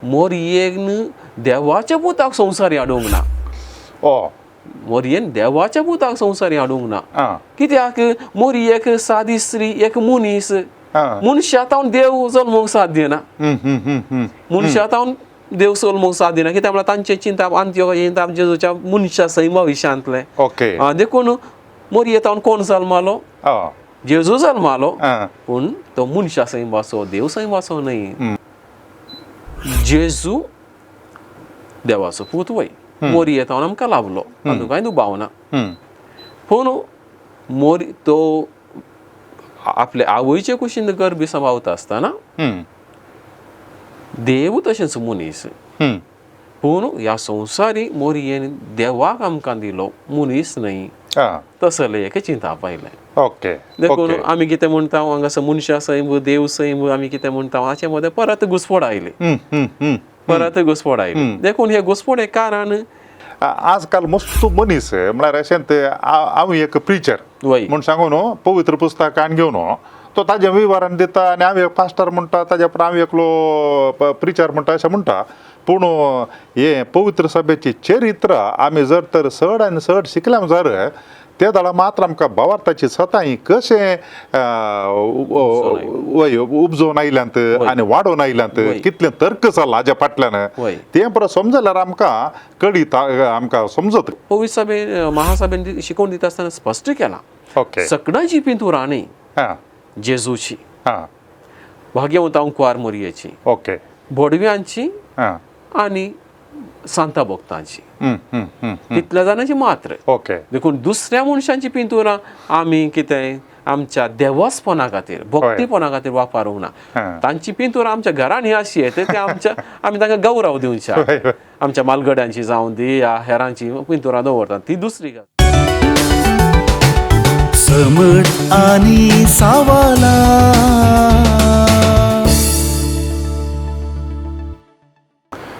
मोरयेन देवाच्या पुताक संवसारी हाडूंक ना. मोरयेन देवाच्या पुताक संवसारी हाडूंक ना. कित्याक मोरी एक सादी स्त्री, एक मनीस, मनशा तावन देव जल्मूंक साध्य ना, मनशा तावन देव जल्मूंक साध्य ना. कित्याक म्हळ्यार तांचें चिंताप आंत्योकाचें चिंताप जेजूच्या मनशा सैमा विशयांतलें. देखून मोरये तावन कोण जल्मालो? जेजू जल्मालो, पूण तो मनशा सैमाचो, देव सैमाचो न्हय. जेजू देवाचो पूत वय, मोरये तावन आमकां लाभलो, तातूंत कांय दुबाव ना. पूण मोरी तो आपले आवयचे कुशीन गर्भी सांबाळता आसतना देव तशेंच मनीस, पूण ह्या संवसारी मोरयेन देवाक आमकां दिलो, मनीस न्हय. तसलें एक चिंताप आयलें. देखून आमी कितें म्हणटा हांगासर मनशां सैम देव सैम आमी कितें म्हणटा हाचे मदें परत घुसपड आयली, परत घुसपड आयली. देखून हे घुसपडे कारण आजकाल मस्त मनीस म्हळ्यार अशें हांव एक प्रिचर म्हूण सांगून पवित्र पुस्तकान घेवन तो ताजें विवरण दिता आनी हांव एक पास्टर म्हणटा, ताज्या उपरांत हांव एकलो प्रिचर म्हणटा अशें म्हणटा. पूण हें पवित्र सभेची चरित्र आमी जर तर चड आनी चड शिकल्या जर ते दळा मात्र आमकां भावार्थाची सतां ही कशें उपजोवन आयल्यांत आनी वाडोवन आयल्यांत, कितलें तर्क चल्ला हाज्या फाटल्यान तें परत समजल्यार आमकां कळीत, आमकां समजत. पवित्र सभे महासभेन शिकोवन दिता आसतना स्पश्ट केलां, सकडाची पिंतुरां न्ही जेजूची, भाग्यवंत अंकुवार मोरयेची, भोडव्यांची आनी सांता भक्तांची, तितल्या जाणांची मात्र. देखून दुसऱ्या मनशांची पिंतुरां आमी कितें आमच्या देवस्पणा खातीर, भक्तीपणा खातीर वापरूंक ना. तांची पिंतुरां आमच्या घरान ही अशी येता ते आमच्या आमी तांकां गौरव दिवच्या, आमच्या मालगड्यांची जावं दी या हेरांची पिंतुरां दवरतात, ती दुसरी गजाल. समट आनी सावाला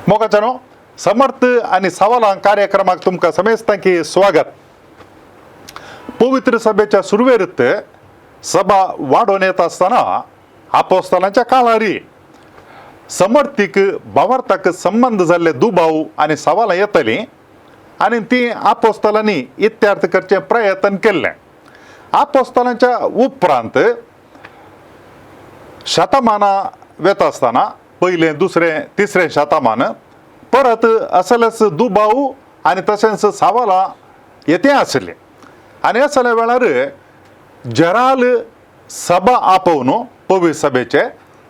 मोगाच्यानो, समर्थ आनी सवालां कार्यक्रमाक तुमकां समेस्तांकी स्वागत. पवित्र सभेच्या सुरवेरत सभा वाडोवन येता आसतना आपोस्तलांच्या काळारी समर्थीक भावार्थाक संबंद जाल्ले दुबाव आनी सवालां येतलीं आनी ती आपोस्तलांनी इत्यार्थ करचें प्रयत्न केल्लें. आपोस्तलांच्या उपरांत शतमानां वेता आसतना पयलें, दुसरें, तिसरें शतमान परत असलेच दुबाव आनी तशेंच सवालां येते आशिल्लीं. आनी असल्या वेळार जराल सभा आपोवन पवित्र सभेचे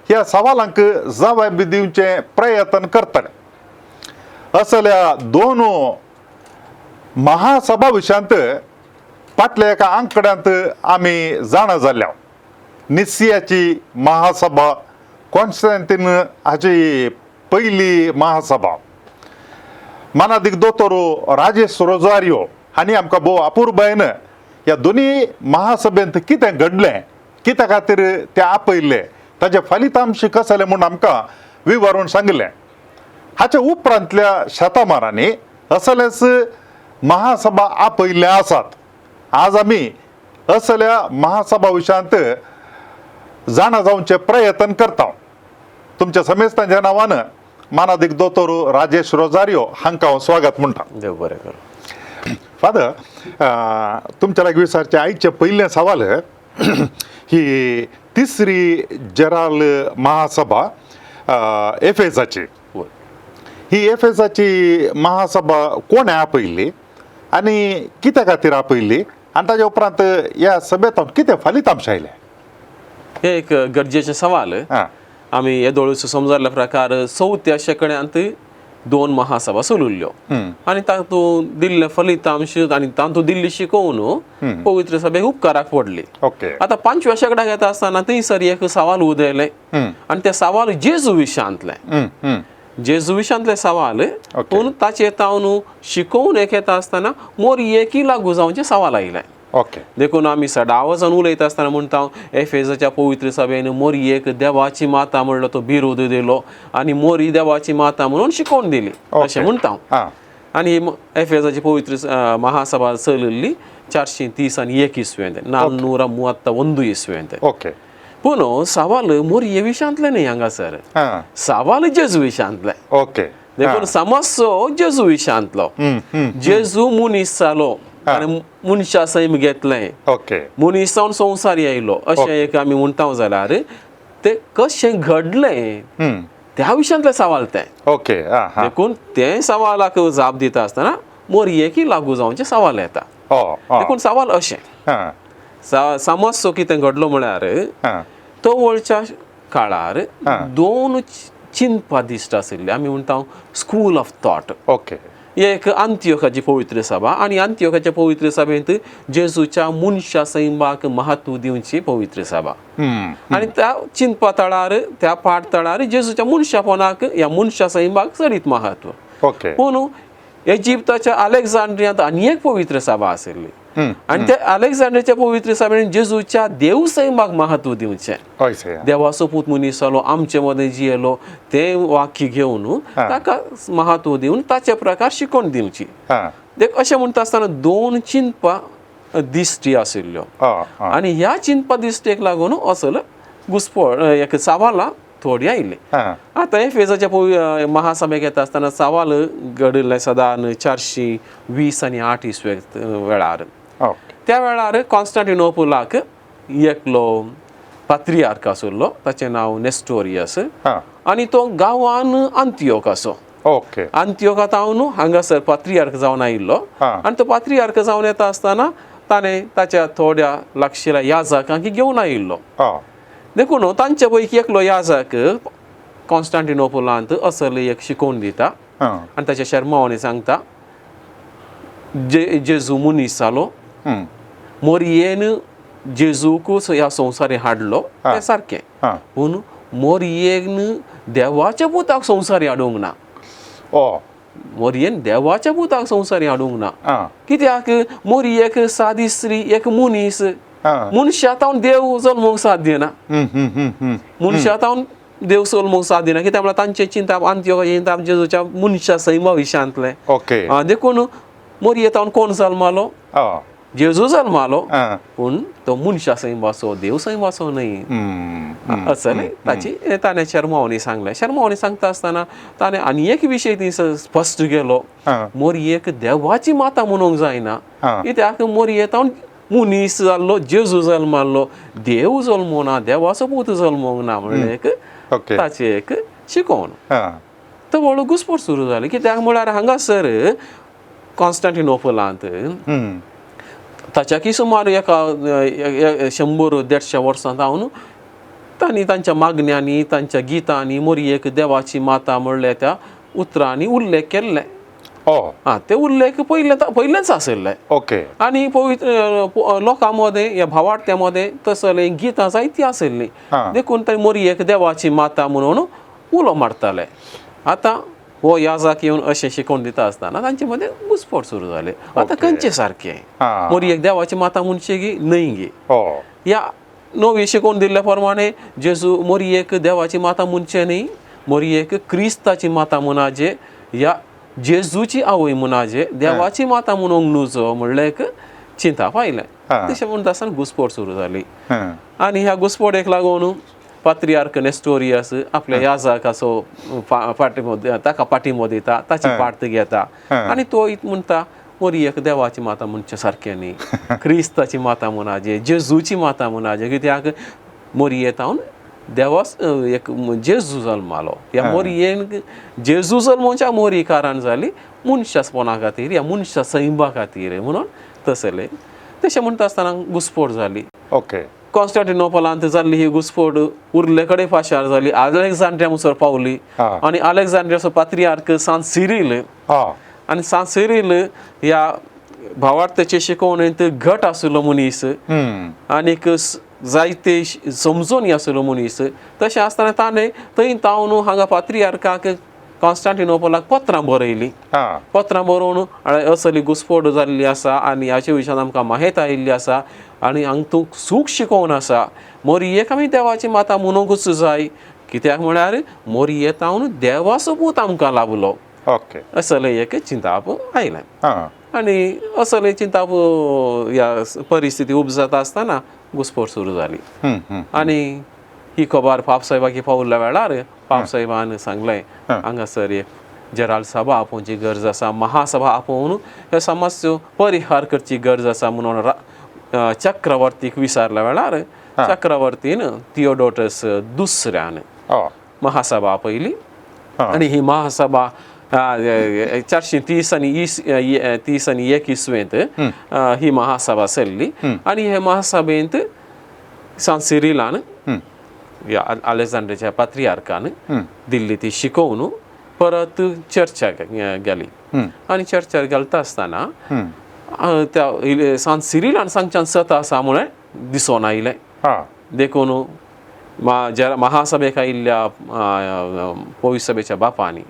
ह्या सवालांक जबाब दिवचें प्रयत्न करतले. असल्या दोन महासभा विशयांत फाटल्या एका आंकड्यांत आमी जाणा जाल्या. निसियाची महासभा, कॉन्स्टँटीन हाची पयली महासभा, मानादीक दोतोर राजेश रोजारियो हांणी आमकां भोव अपुरबायेन ह्या दोनूय महासभेंत कितें घडलें, कित्या खातीर ते आपयल्ले, ताजे फलितांश कसले म्हूण आमकां विवरून सांगलें. हाच्या उपरांतल्या शतमानांनी असलेच महासभा आपयल्ले आसात. आज आमी असल्या महासभा विशयांत जाणा जावचे प्रयत्न करता. तुमच्या समेस्तांच्या नांवान मानादीक दोतोर राजेश रोजारियो हांकां हांव स्वागत म्हणटा. देव बरें करूं. फादर, तुमच्या लागीं विचारचें आयचें पयलें सवाल ही तिसरी जराल महासभा एफेसाची, ही एफेसाची महासभा कोणें आपयल्ली आनी कित्या खातीर आपयल्ली आनी ताज्या उपरांत ह्या सभेंत कितें फलितांश आयलें? हें एक गरजेचें सवाल. आमी येदोळूच समजल्ल्या प्रकार चवथ्या शेंकड्यांत दोन महासभा चलयल्ल्यो आनी तातूंत दिल्ले फलितांश आनी तातूंत दिल्ली शिकोवन पवित्र सभेक उपकाराक पडली. आतां पांचव्या शेंकड्याक येता आसतना थंयसर एक सवाल उदयलें आनी तें सवाल जेजू विशयांतलें, जेजू विशयांतलें सवाल, पूण ताचेर तावन शिकोवन एक येता आसतना मोरयेकी लागू जावचें सवाल आयलें. देखून आमी सदावजान उलयता आसतना म्हणटा एफेजाच्या पवित्र सभेन मोरयेक देवाची माता म्हणलो तो बिरोध दिलो आनी मोरी देवाची माता म्हणून शिकोवन दिली अशें म्हणटा. आनी एफेजाची पवित्र महासभा चलयल्ली 431 इस्वेंत, 431 इस्वेंत. पूण सवाल मोरये विशयांतलें न्ही हांगासर, सवाल जेजू विशयांतलें. देखून समजचो जेजू विशयांतलो. जेजू मनीस जालो आनी मनशा सैम घेतलें, मनीस जावन संवसार आयलो अशें एक आमी म्हणटा जाल्यार तें कशें घडलें त्या विशयांतलें सवाल तें. देखून तें सवालाक जाप दिता आसतना मोरयेकी लागू जावचें सवाल येता. देखून सवाल अशें समजचो कितें घडलो म्हळ्यार तो वळच्या काळार दोन चिंतपा दिश्ट आशिल्ली. आमी म्हणटा स्कूल ऑफ थॉट. एक अंत्योखाची पवित्र सभा आनी अंत्योखाच्या पवित्र सभेंत जेजूच्या मनशा सैमाक महत्व दिवची पवित्र सभा. आनी त्या चिंतपा तळार त्या पाठ तळार जेजूच्या मनशापणाक ह्या मनशा सैमाक चडीत महत्व. पूण इजिप्ताच्या अलेक्झांड्रियांत आनी एक पवित्र सभा आशिल्ली आनी त्या अलेक्झांड्रियाच्या पवित्र सभेन जेजूच्या देव सैमाक महत्व दिवचें. देवाचो पूत मनीस जालो आमचे मदें जियेलो तें वाक्य घेवन ताका महत्व दिवन ताचे प्रकार शिकोवन दिवची. देख अशें म्हणटा आसतना दोन चिंतपा दिश्टी आशिल्ल्यो आनी ह्या चिंतपा दिश्टेक लागून असल घुसपळ एक सवालां थोडी आयली. आतां एफेजाच्या महासभेक येता आसतना सवाल घडिल्लें सदान 420 आनी 8 इसवे वेळार. त्या वेळार कॉन्स्टंटिनोपलाक एकलो पात्रियार्क आशिल्लो, ताचें नांव नेस्टोरियस आनी तो गांवान अंत्योक आसो. अंत्योका तावन हांगासर पात्रियार्क जावन आयिल्लो आनी तो पात्रियार्क जावन येता आसतना ताणें ताच्या थोड्या लागशिल्ल्या याजकांक घेवन आयिल्लो. देखून तांचे पैकी एकलो याजक कॉन्स्टंटिनोपलांत असले एक शिकोवन दिता आनी ताच्या शर्मावानी सांगता जेजू मनीस जालो, मोरयेन जेजूक ह्या संवसारी हाडलो तें सारकें, पूण मोरयेन देवाच्या पुताक संवसारी हाडूंक ना. मोरयेन देवाच्या पुताक संवसारी हाडूंक ना. कित्याक मोरयेक सादी स्त्री एक मनीस, मनशा तावन देव जल्मूंक साध्य ना, मनशा तावन देव जल्मूंक साध्य ना. कित्याक म्हळ्यार तांचें चिंताप अंत्योकाचें चिंताप जेजूच्या मनशा सैमा विशयांतलें. देखून मोरये तावन कोण जल्मालो? जेजू जल्मालो, पूण तो मनशा सैमाचो देव सैमाचो न्हय असं न्हय ताची ताणें शर्मावणी सांगलें. शर्मावणी सांगता आसतना ताणें आनी एक विशय थंय स्पश्ट केलो, मोरयेक देवाची माता म्हणूंक जायना, कित्याक मोरये तावन मनीस जाल्लो जेजू जल्माल्लो, देव जल्मूंक ना, देवाचो पूत जल्मूंक ना म्हणलें एक ताचें एक शिकोवन. तो व्हडलो घुसपट सुरू जाली. कित्याक म्हळ्यार हांगासर कॉन्स्टंटिनोपलांत ताच्याकी सुमार एका 100-150 वर्सां जावन तांणी तांच्या मागण्यांनी तांच्या गितांनी मोरयेक देवाची माता म्हणल्या त्या उतरांनी उल्लेख केल्ले. आं ते उल्लेख पयले पयलेच आशिल्ले. आनी पवित्र लोकां मदें ह्या भावार्थ्या मदें तसले गितां जायतीं आशिल्लीं. देखून ते मोरयेक देवाची माता म्हणून उलो मारताले. आतां हो याजाक येवन अशें शिकोवन दिता आसतना तांचे मदें घुसपट सुरू जाले. आतां खंयचें सारकें मोरयेक देवाची माता म्हणचे गी न्हय गी? ह्या नवी शिकोवन दिल्ल्या प्रमाणे जेजू मोरयेक देवाची माता म्हणचें न्ही, मोरयेक क्रिस्ताची माता म्हणाजे ह्या जेजूची आवय म्हणाजे, देवाची माता म्हणूंक नुजो म्हणलें एक चिंताप आयलें. तशें म्हणटा आसतना घुसपट सुरू जाली. आनी ह्या घुसपटेक लागून पात्रियार्क नेस्टोरियस आपल्या याजकाचो पाठिंबो ताका पाठिंबो दिता, ताची पार्ट घेता आनी तो म्हणटा मोरयेक देवाची माता म्हणचे सारकें न्ही, क्रिस्ताची माता म्हणाजे, जेजूची माता म्हणाजे, कित्याक मोरये तावन देवास एक जेजू जल्मालो. ह्या मोरयेन जेजू जल्मोच्या मोरी कारण जाली मनशापणा खातीर ह्या मनशा सैमा खातीर म्हणून तसले. तशें म्हणटा आसतना घुसपट जाली. कॉन्स्टंटिनोपलांत जाल्ली ही घुसपट उरले कडेन फाशार जाली, अलेक्झांड्रिया मुसर पावली आनी अलेक्झांड्रियाचो पात्रियार्क सांत सिरील आनी सांत सिरील ह्या भावार्थाचे शिकोवणेंत घट आशिल्लो मनीस आनीक जायते समजून आशिल्लो मनीस. तशें आसतना ताणें थंय तावन हांगा पात्रियार्काक कॉन्स्टंटिनोपलाक पत्रां बरयलीं. पत्रां बरोवन असली घुसपट जाल्ली आसा आनी हाचे विशयान आमकां माहिती आयिल्ली आसा आनी हांगा तूं सूख शिकोवन आसा, मोरयेक आमी देवाची माता म्हणूंकच जाय, कित्याक म्हळ्यार मोरये तावन देवाचो पूत आमकां लाभलो. असलें एक चिंताप आयलें. आनी असलें चिंताप ह्या परिस्थिती उपजता आसतना घुसपट सुरू जाली. आनी ही खबर पापसाहेबाक पावल्या वेळार पापसाहेबान सांगलें हांगासर एक जेराल सभा आपोवची गरज आसा, महासभा आपोवन ह्यो समस्यो परिहार करची गरज आसा म्हणून चक्रवर्तीक विचारल्या वेळार चक्रवर्तीन थियोडोटस दुसऱ्यान महासभा आपयली आनी ही महासभा 430 आनी 30 आनी 1 इसवेंत ही महासभा चल्ली आनी हे महासभेंत सांत सिरिलान अलेक्झांडरच्या पात्रियार्कान दिल्ली ती शिकोवन परत चर्चा गेली आनी चर्चार घालता आसतना त्या सांत सिरिलान सांगच्यान सत आसा म्हळें दिसोन आयलें. देखून महासभेक आयिल्ल्या पवित्र सभेच्या बापांनी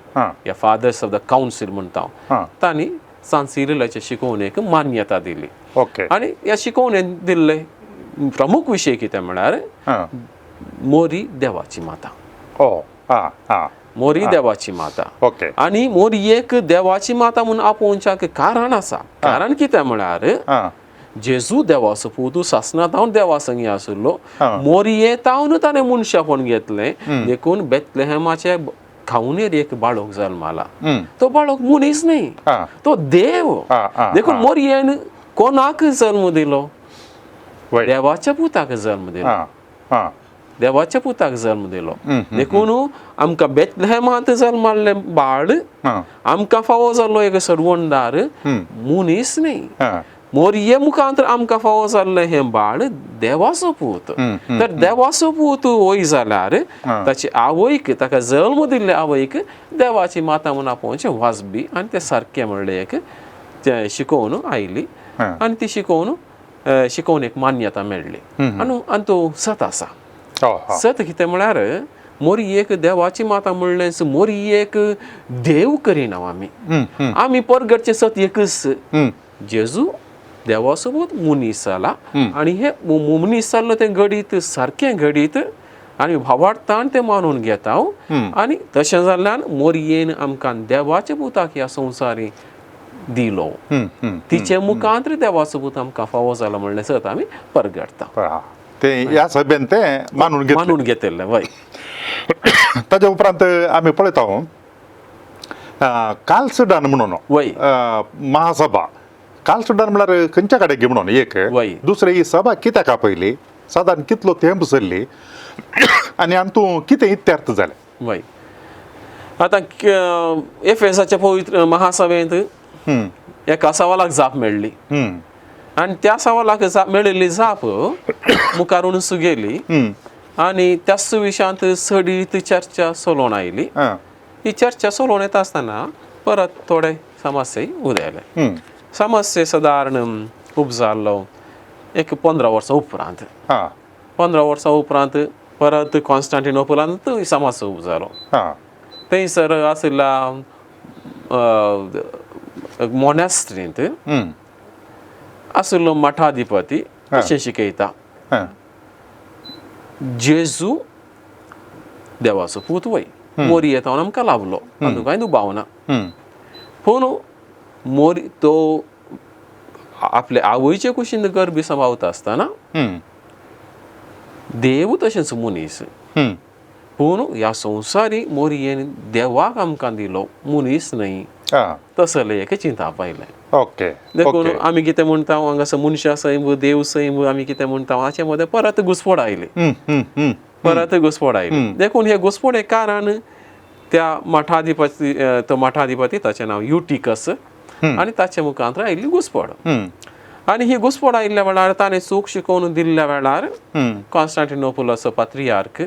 या फादर्स ऑफ the council म्हणटा हांव, तांणी सांत सिरिलाचे शिकोवणेक मान्यता दिली. आनी ह्या शिकोवणेन दिल्ले प्रमुख विशय कितें म्हळ्यार मोरी देवाची माता. मोरी देवाची माता. आनी मोरी एक देवाची माता म्हूण आपोवच्याक कारण आसा. कारण कितें म्हळ्यार जेजू देवाचो पूत सासना तावन देवा संगी आशिल्लो, मोरये तावन ताणें मनशापण घेतलें, देखून बेतलेहेमाचे खावनेर एक बाळक जल्माला, तो बाळक मनीस न्ही, तो देव. देखून मोरयेन कोणाक जल्म दिलो? देवाच्या पुताक जल्म दिलो, देवाच्या पुताक जल्म दिलो. देखून आमकां बेतलेहेमांत जल्माल्लें बाळ आमकां फावो जाल्लो एक सरवणदार मनीस न्ही, मोरये मुखांत आमकां फावो जाल्लें हें बाळ देवाचो पूत. तर देवाचो पूत वय जाल्यार ताची आवयक, ताका जल्म दिल्ले आवयक देवाची माता म्हूण आपोवचें वाजबी आनी तें सारकें म्हणलें एक तें शिकोवन आयली आनी ती शिकोवन शिकोवणेक मान्यता मेळ्ळी आनी आनी तो सत आसा. सत कितें म्हळ्यार मोरयेक देवाची माता म्हणलेंच मोरयेक देव करिना आमी, आमी परगटचें सत एकच, जेजू देवाचो पूत मनीस जाला आनी हे मनीस जाल्लो तें घडीत सारकें घडीत आनी भावार्थान तें मानून घेता आनी तशें जाल्ल्यान मोरयेन आमकां देवाच्या पुताक ह्या संवसारी दिलो, तिचे मुखांत देवाचो पूत आमकां फावो जाला म्हणलें सत आमी परगटता. ते ह्या सभेन तें मानून घेतलें, मानून घेतिल्लें. वय. ताच्या उपरांत आमी पळयता कालसुडान म्हणून वय महासभा. कालसुडान म्हळ्यार खंयच्या कडेन म्हणून एक, दुसरें ही सभा कित्याक आपयली, सादारण कितलो तेंप चल्ली आनी हातूंत कितें इत्यर्थ जालें? वय, आतां एफेसाच्या पवित्र महासभेंत एका सवालाक जाप मेळ्ळी आनी त्या सवालाक जाप मेळिल्ली जाप मुखार उणसू गेली आनी त्याच विशयांत चडीत चर्चा चलोवन आयली. ही चर्चा चलोवन येता आसतना परत थोडे समस्ये उदयले. समस्ये सादारण उपजाल्लो एक 15 वर्सां उपरांत, 15 वर्सां उपरांत परत कॉन्स्टांटिनोपलांत समस्या उपजालो. थंयसर आशिल्ल्या मोनेस्ट्रींत आशिल्लो मठाधिपती अशें शिकयता, जेजू देवाचो पूत वय, मोरये तावन आमकां लाभलो, तातूंत कांय दुबाव ना, पूण मोरी तो आपले आवयचे कुशीन गर्भी सांबाळता आसतना देव तशेंच मनीस, पूण ह्या संवसारी मोरयेन देवाक आमकां दिलो, मनीस न्हय, तसलें एक चिंताप आयलें. देखून आमी कितें म्हणटा हांगासर मनशां सैम देव सैम आमी कितें म्हणटा हाचे मदें परत घुसपड आयली, परत घुसपड आयली. देखून हे घुसपडे कारण त्या मठाधिपती, तो मठाधिपती ताचें नांव युटिकस आनी ताचे मुखांत आयिल्ली घुसपड आनी ही घुसपड आयिल्ल्या वेळार ताणें चूक शिकोवन दिल्ल्या वेळार कॉन्स्टांटिनोपलाचो पात्रियार्क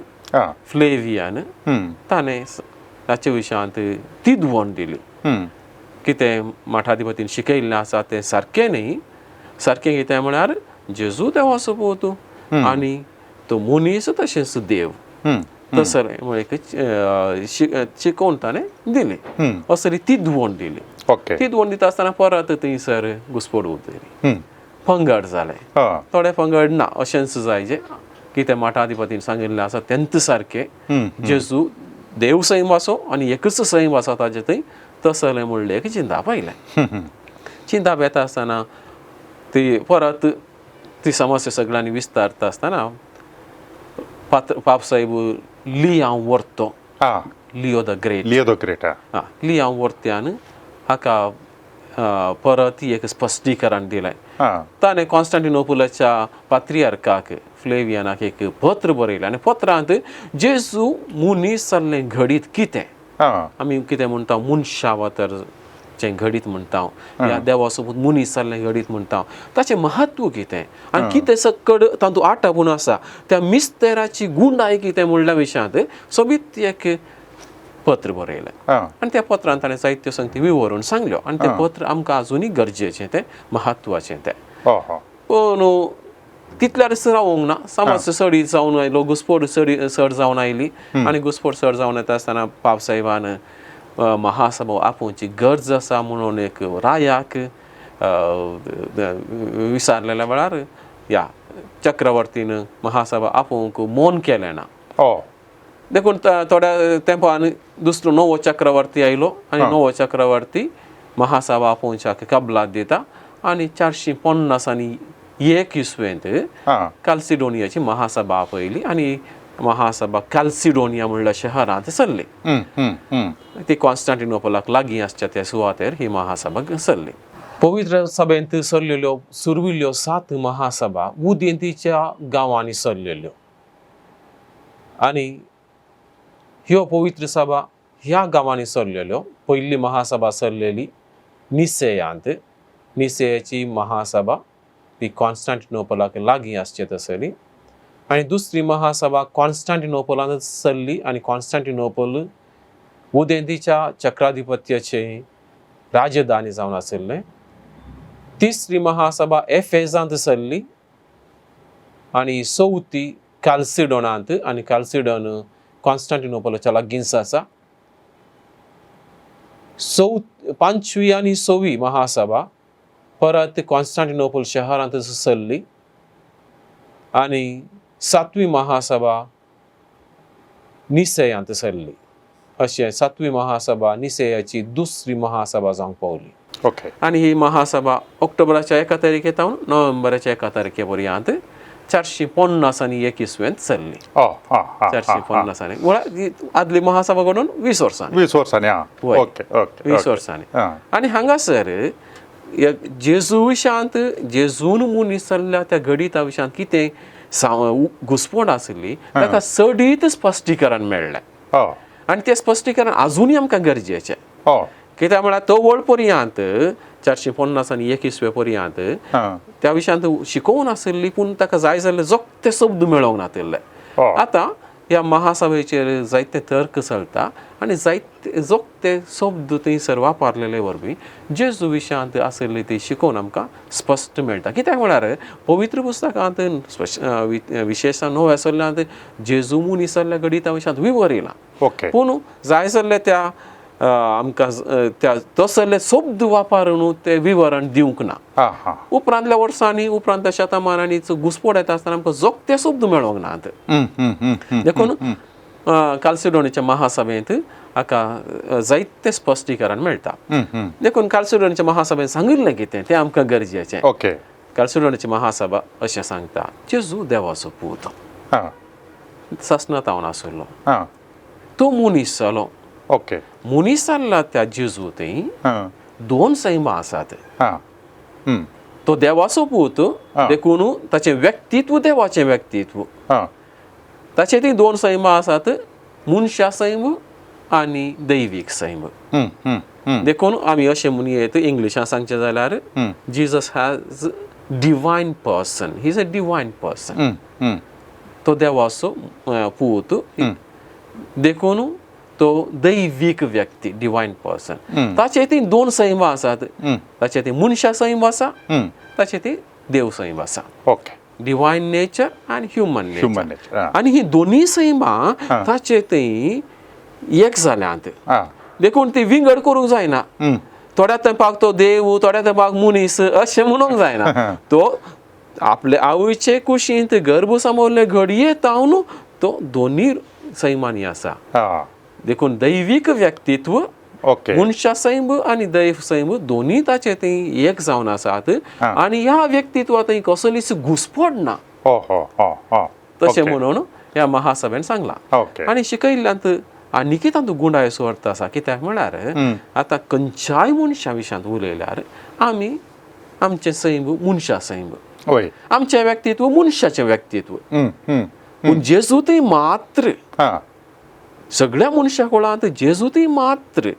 फ्लेवियान ताणें ताचे विशयांत तिदवण दिली, कितें मठाधिपतीन शिकयल्लें आसा तें सारकें न्ही. सारकें कितें म्हळ्यार जेजू देवाचो पूत आनी तो मनीस तशेंच देव, तसलें म्हळ्यार एक शिकोवन ताणें दिली, असली तिदवण दिली. तिदवण दिता आसतना परत थंयसर घुसपड उरतली, पंगड जालें, थोडे पंगड ना अशेंच जाय जे कितें मठाधिपतीन सांगिल्लें आसा तेंच सारकें, जेजू देव सैम आसो आनी एकच सैम आसा ताजे थंय, तसलें म्हणलें एक चिंताप आयलें. चिंताप येता आसतना ती परत ती समस्या सगळ्यांनी विस्तारता आसतना पात्र पापसाहेब लियांव व्हरतो, Leo the great, Leo the great. आं, लियांव व्हरत्यान हाका परत एक स्पश्टीकरण दिलें. ताणें कॉन्स्टंटिनोपलाच्या पात्रियार्काक फ्लेवियनाक एक पत्र बरयलें आनी पत्रांत जेजू मनीस जाल्लें घडीत कितें, आमी कितें म्हणटा मनशावतारचें घडीत म्हणटा, ह्या देवा सोबत मनीस जाल्लें घडीत म्हणटा, ताचें महत्व कितें आनी कितें सकड तातूंत आटापून आसा, त्या मिस्तेराची गुंडाय कितें म्हणल्या विशयांत सोबीत एक पत्र बरयलें. आनी त्या पत्रान ताणें जायत्यो संगती विवरून सांगल्यो आनी तें पत्र आमकां आजुनूय गरजेचें, तें म्हत्वाचें तें. पूण तितल्यारच रावूंक ना, समज सडी जावन आयलो, घुसपोड सडी चड जावन आयली आनी घुसपोड चड जावन येता आसतना पापसाहेबान महासभा आपोवची गरज आसा म्हणून एक रायाक विचारलेल्या वेळार ह्या चक्रवर्तीन महासभा आपोवंक मौन केलें ना. देखून थोड्या तेंपान दुसरो नवो चक्रवर्ती आयलो आनी नवो चक्रवर्ती महासभा आपोवच्याक कबलात दिता आनी 451 इसवेंत काल्सिडोनियाची महासभा आपयली आनी महासभा काल्सिडोनिया म्हणल्या शहरांत सरली. ती कॉन्स्टांटिनोपलाक लागीं आसच्या त्या सुवातेर ही महासभा सरली. पवित्र सभेंत सरलेल्यो सुरविल्ल्यो 7 महासभा उदेंतीच्या गांवांनी सरलेल्यो आनी ह्यो पवित्र सभा ह्या गांवांनी सरलेल्यो. पयली महासभा सरलेली निसेयांत, निसेयाची महासभा ती कॉन्स्टांटिनोपलाक लागीं आसचे तसली आनी दुसरी महासभा कॉन्स्टांटिनोपलांत सरली आनी कॉन्स्टांटिनोपल उदेंतीच्या चक्राधिपत्याचे राजधानी जावन आशिल्लें. तिसरी महासभा एफेजांत सरली आनी चवथी काल्सिडोनांत आनी काल्सिडोन कॉन्स्टांटिनोपलाच्या लागींच आसा. पांचवी आनी सवी महासभा परत कॉन्स्टांटिनोपल शहरांत सरली आनी सातवी महासभा निसेयांत सरली. अशें सातवी महासभा निसेयाची दुसरी महासभा जावंक पावली. आनी ही महासभा ऑक्टोबराच्या 1 तारखे तावन नोव्हेंबराच्या 1 तारखे पर्यंत 451 इसवेंत सरली. 450 म्हळ्यार आदली महासभा घडून 20 वर्सांनी, 20 वर्सांनी. 20 वर्सांनी. आनी हांगासर जेजू विशयांत, जेजून मनीस जाल्ल्या त्या घडिता विशयांत कितें घुसपण आशिल्ली ताका चडीत स्पश्टीकरण मेळ्ळें आनी तें स्पश्टीकरण आजुनूय आमकां गरजेचें. कित्याक म्हळ्यार तो वळ पर्यंत 451 इसवे पर्यंत त्या विशयांत शिकोवन आशिल्ली, पूण ताका जाय जाल्ले जोगते शब्द मेळोंक नातिल्ले. आतां ह्या महासभेचेर जायते तर्क चलता आनी जायते जोगते शब्द थंयसर वापरलेले वरवीं जेजू विशयांत आशिल्ली ती शिकोवन आमकां स्पश्ट मेळटा. कित्याक म्हळ्यार पवित्र पुस्तकांत विशेश नव्या सल्ल्यांत जेजू मनीस जाल्ल्या घडिता विशयांत विवर येयला, पूण जाय जाल्ले त्या आमकां त्या तसले शब्द वापरून ते विवरण दिवंक ना. उपरांतल्या वर्सांनी, उपरांतल्या शतमानांनी घुसपोड येता आसतना आमकां जोगते शब्द मेळोंक नात. देखून काल्सिडोनीच्या महासभेंत हाका जायते स्पश्टीकरण मेळटा. देखून काल्सिडोनीच्या महासभेंत सांगिल्लें कितें तें आमकां गरजेचें. काल्सिडोनीची महासभा अशें सांगता, जेजू देवाचो पूत सासणांत आशिल्लो, तो मनीस जालो. मनीस जाल्ला त्या जेजू थंय 2 सैमां आसात. तो देवाचो पूत, देखून ताचें व्यक्तित्व देवाचें व्यक्तित्व, ताचे ती 2 सैमां आसात, मनशा सैम आनी दैवीक सैम. देखून आमी अशें म्हणयेत, इंग्लिशान सांगचें जाल्यार Jesus has divine person, he is a divine person. तो देवाचो पूत, देखून तो दैवीक व्यक्ती, डिवायन पर्सन. ताचे ती 2 सैमां आसात, ताचे ती मनशा सैम आसा, ताचे ती देव सैम आसा. डिवायन नेचर आनी ह्युमन नेचर. आनी ही दोनूय सैमां ताचे थंय एक जाल्यांत, देखून ती विंगड करूंक जायना. थोड्या तेंपाक तो देव, थोड्या तेंपाक मनीस अशें म्हणूंक जायना. तो आपले आवयचे कुशींत गर्भ सांबाळ्ळे घडये तावन तो दोनूय सैमांनी आसा. देखून दैवीक व्यक्तित्व, मनशा सैम आनी दैव सैम दोनूय ताचे थंय एक जावन आसात आनी ह्या व्यक्तित्वांत थंय कसलीच घुसपड ना. तशें म्हणून ह्या महासभेन सांगलां. आनी शिकयल्ल्यांत आनीकय तातूंत गुंडायचो अर्थ आसा. कित्याक म्हळ्यार आतां खंयच्याय मनशा विशयांत उलयल्यार आमी आमचें सैम मनशा सैम, आमचें व्यक्तित्व मनशाचें व्यक्तित्व, पूण जेजूतय मात्र सगळ्या मनशा कुळांत जेजूतय मात्र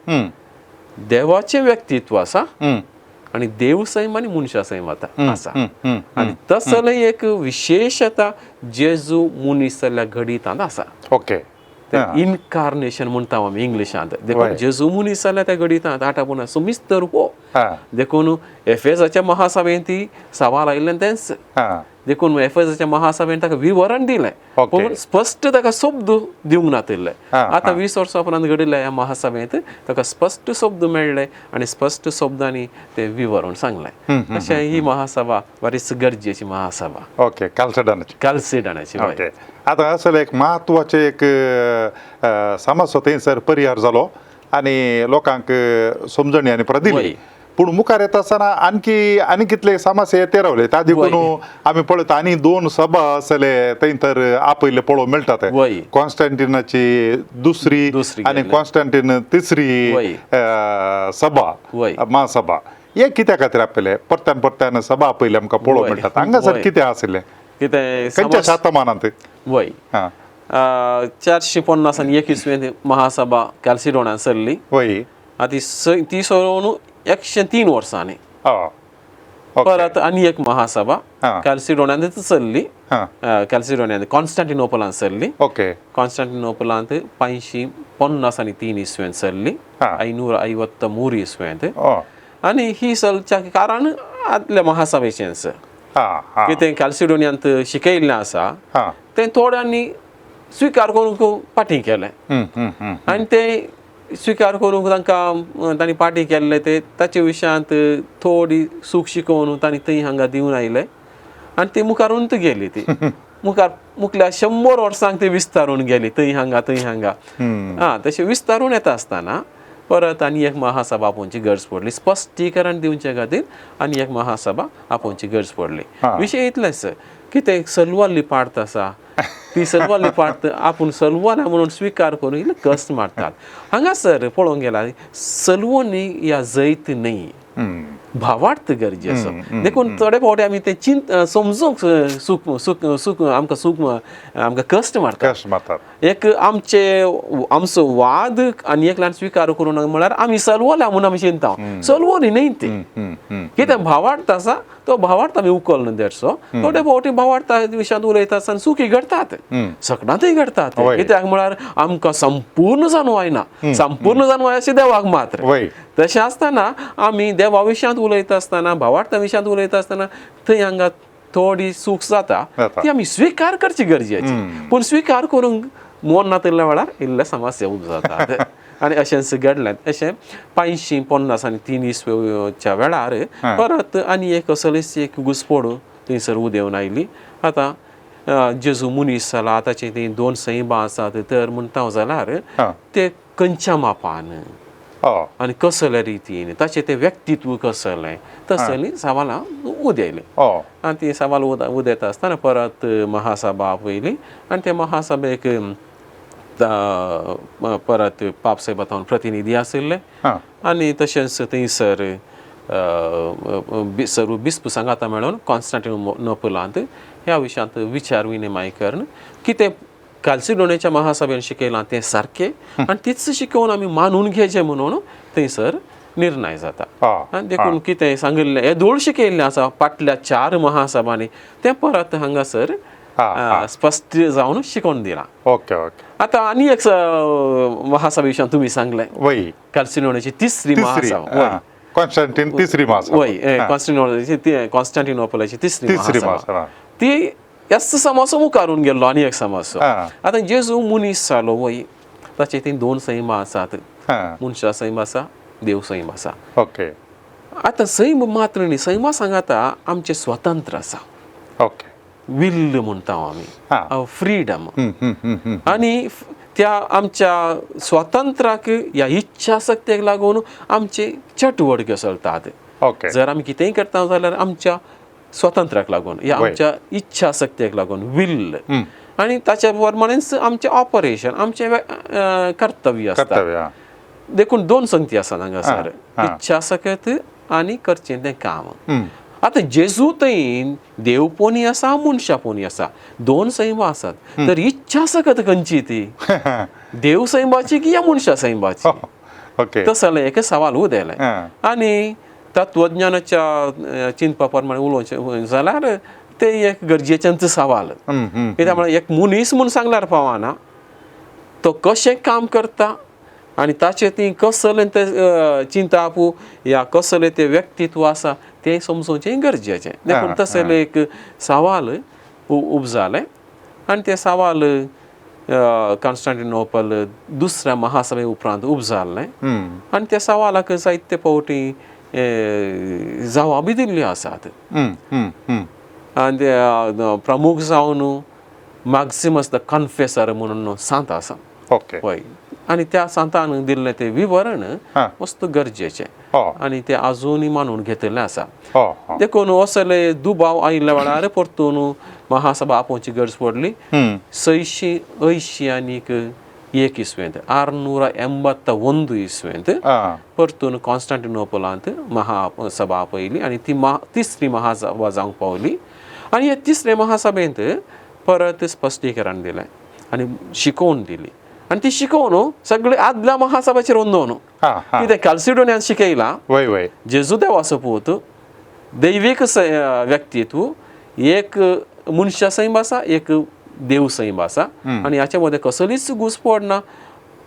देवाचें व्यक्तित्व आसा आनी देव सैम आनी मनशा सैम आतां आसा. आनी तसलें एक विशेशता जेजू मनीस जाल्ल्या घडितांत आसा. इनकार्नेशन म्हणटा आमी इंग्लिशांत. देखून जेजू मनीस जाल्या त्या घडितांत आटा पुणा सुमिस्तर हो. देखून एफेजाच्या महासभेन ती सवाल आयिल्लें तेंच. देखून एफेजाच्या महासभेन ताका विवरण दिलें, पूण स्पश्ट ताका शब्द दिवंक नातिल्ले. आतां 20 वर्सां उपरांत घडिल्ल्या ह्या महासभेंत ताका स्पश्ट शब्द मेळ्ळे आनी स्पश्ट शब्दांनी ते विवरण सांगलें. अशें ही महासभा बरीच गरजेची महासभा. ओके, कालसेडानाची. कालसेडानाची. ओके, आतां असले एक म्हत्वाचें एक समस्या थंयसर परिहार जालो आनी लोकांक समजणी आनी प्रदिली. पूण मुखार येता आसतना आणखी आनी कितले समस्या येते रावले ता देखून आमी पळयता आनी 2 सभा आसले थंय तर आपयल्ले पळोवंक मेळटात. कॉन्स्टंटिनाची दुसरी आनी कॉन्स्टंटीन तिसरी सभा, महासभा. हे कित्या खातीर आपयले? परत्यान परत्यान सभा आपयले आमकां पळोवंक मेळटात. हांगासर कितें आशिल्लें? कितें खंयच्या शतमानांत? वय, 450 आनी 1 इसवेंत महासभा कॅल्सिडोनान सरली. वय, आतां ती सोडून 103 वर्सांनी परत आनी एक महासभा कॅल्सिडोनांत चल्ली. कॅल्सिडोनांत कॉन्स्टंटिनोपलांत सरली. कॉन्स्टंटिनोपलांत 550 आनी 3 इसवेंत सरली, 553 इसवेंत. आनी ही चलच्या कारण आदल्या महासभेचेंच कितें कॅल्सिडोनियांत शिकयल्लें आसा तें थोड्यांनी स्विकार करूंक फाटीं केलें आनी तें स्विकार करूंक तांकां तांणी पाटी केल्ले ते ताचे विशयांत थोडी सूख शिकोवन तांणी थंय हांगा दिवन आयले आनी ती मुखारून गेली. ती मुखार मुखल्या 100 वर्सांक ती विस्तारून गेली थंय हांगा थंय हांगा. आं, तशें विस्तारून येता आसतना परत आनी एक महासभा आपोवची गरज पडली. स्पश्टीकरण दिवचे खातीर आनी एक महासभा आपोवची गरज पडली. विशय इतलेंच की तें सलवारली पार्ट आसा, ती सलवारली पार्ट आपूण सलवाना म्हणून स्विकार करून इल्ले कश्ट मारतात. हांगासर पळोवंक गेल्यार सलवणी ह्या जैत न्हय, भावार्थ गरजेचो. देखून थोडे फावटी आमी ते चिंत समजूंक सुख सुख सुख आमकां सुख आमकां कश्ट मारतात. एक आमचे आमचो वाद आनी एकल्यान स्विकार करूं नाका म्हळ्यार आमी सलवल्या म्हणून आमी चिंता, सलवली न्हय ती. कितें भावार्थ आसा तो भावार्थ आमी उखल देडसो. थोडे फावटी भावार्था विशयांत उलयता आसतना चुकी घडटात, सगळ्यांतय घडटात. कित्याक म्हळ्यार आमकां संपूर्ण जाणवाय ना, संपूर्ण जाणवाय अशें देवाक मात्र. तशें आसतना आमी देवा विशयांत उलयता आसतना भावार्था विशयांत उलयता आसतना थंय हांगा थोडी चूक जाता, ती आमी स्विकार करची गरजेची. पूण स्विकार करूंक मन नातिल्ल्या वेळार इल्ले समस्या उब जातात. आनी अशेंच घडलें. अशें 550 आनी 3 इसवेच्या वेळार परत आनी एक असलीच एक घुसपड थंयसर उदेवन आयली. आतां जेजू मनीस जाला, ताचे तीं 2 सैबां आसात तर म्हणटा जाल्यार ते खंयच्या मापान आनी कसले रितीन ताचें तें व्यक्तित्व कसलें तसलीं सवालां उदयलीं. आनी ती सवाल उदयता आसतना परत महासभा आपयली आनी ते महासभेक परत पापसाहेबा थावन प्रतिनिधी आशिल्ले आनी तशेंच थंयसर सर्व बिस्प सांगाता मेळोन कॉन्स्टंटिनोपलांत ह्या विशयांत विचार विनिमय करून कितें काल्सिडोनेच्या महासभेन शिकयलां तें सारकें आनी तीच शिकोवन आमी मानून घेवचें म्हणून थंयसर निर्णय जाता. आनी देखून कितें सांगिल्लें हें शिकयल्लें आसा फाटल्या 4 महासभांनी तें परत हांगासर स्पश्ट जावन शिकोवन दिलां. Okay okay. आतां आनी एक महासभे विशयान तुमी सांगलें, काल्सिडोनेची तिसरी महासभा, कॉन्स्टंटीन तिसरी महासभा, वय कॉन्स्टंटिनोपलाची कॉन्स्टंटिनोपलाची तिसरी महासभा ती ह्याच समासो मुखारून गेल्लो आनी एक समासो. आतां जेजू मनीस जालो वय, ताचे तीं 2 सैमां आसात, मनशा सैम आसा, देव सैम आसा. ओके. आतां सैम मात्र न्ही, सैमा सांगाता आमचें स्वतंत्र आसा. ओके, will म्हणटा आमी, फ्रीडम. आनी त्या आमच्या स्वातंत्र्याक ह्या इच्छा शक्तेक लागून आमचे चटवटक्यो चलतात. जर आमी कितेंय करता जाल्यार आमच्या स्वातंत्र्याक लागून या आमच्या इच्छा शक्तेक लागून will. आनी ताच्या प्रमाणेच आमचें ऑपरेशन, आमचें कर्तव्य आसता. देखून दोन संगती आसात हांगासर, इच्छा सकत आनी करचें तें काम. आतां जेजू थंय देवपोनी आसा, मनशापोनी आसा, दोन सैमां आसात. तर इच्छा सकत खंयची ती, देव सैमाची की या मनशा सैमाची? तसलें एक सवाल उदेलें. आनी तत्वज्ञानाच्या चिंतपा प्रमाणे उलोवचें जाल्यार ते एक गरजेचेंच सवाल. कित्याक म्हळ्यार एक मनीस म्हूण सांगल्यार पावना, तो कशें काम करता आनी ताचें ती कसलें तें चिंताप या कसलें तें व्यक्तित्व आसा तें समजोवचें गरजेचें. देखून तसलें एक सवाल उपजालें आनी तें सवाल कॉन्स्टांटिनोपल दुसऱ्या महासभे उपरांत उपजालें आनी त्या सवालाक जायते फावटी जवाबी दिल्ल्यो आसात. आनी प्रमुख जावन मॅक्सिमस the कन्फेसर म्हणून सांत आसा. हय, आनी त्या सांतान दिल्लें तें विवरण मस्त गरजेचें आनी तें आजुनूय मानून घेतिल्लें आसा. देखून असले दुबाव आयिल्ल्या वेळार परतून महासभा आपोवची गरज पडली. 681 इस्वेंत, 681 इस्वेंत परतून कॉन्स्टांटिनोपलांत महासभा आपयली आनी ती तिसरी महासभा जावंक पावली. आनी हे तिसरे महासभेंत परत स्पश्टीकरण दिलें आनी शिकोवन दिली आनी ती शिकोवन सगळे आदल्या महासभेचेर अंदोवन कितें कॅल्सिडोनियान शिकयलां, जेजू देवाचो पूत, दैवीक व्यक्तित्व, एक मनशा सैम आसा, एक देव सैम आसा आनी हाच्या मदें कसलीच घुसपड ना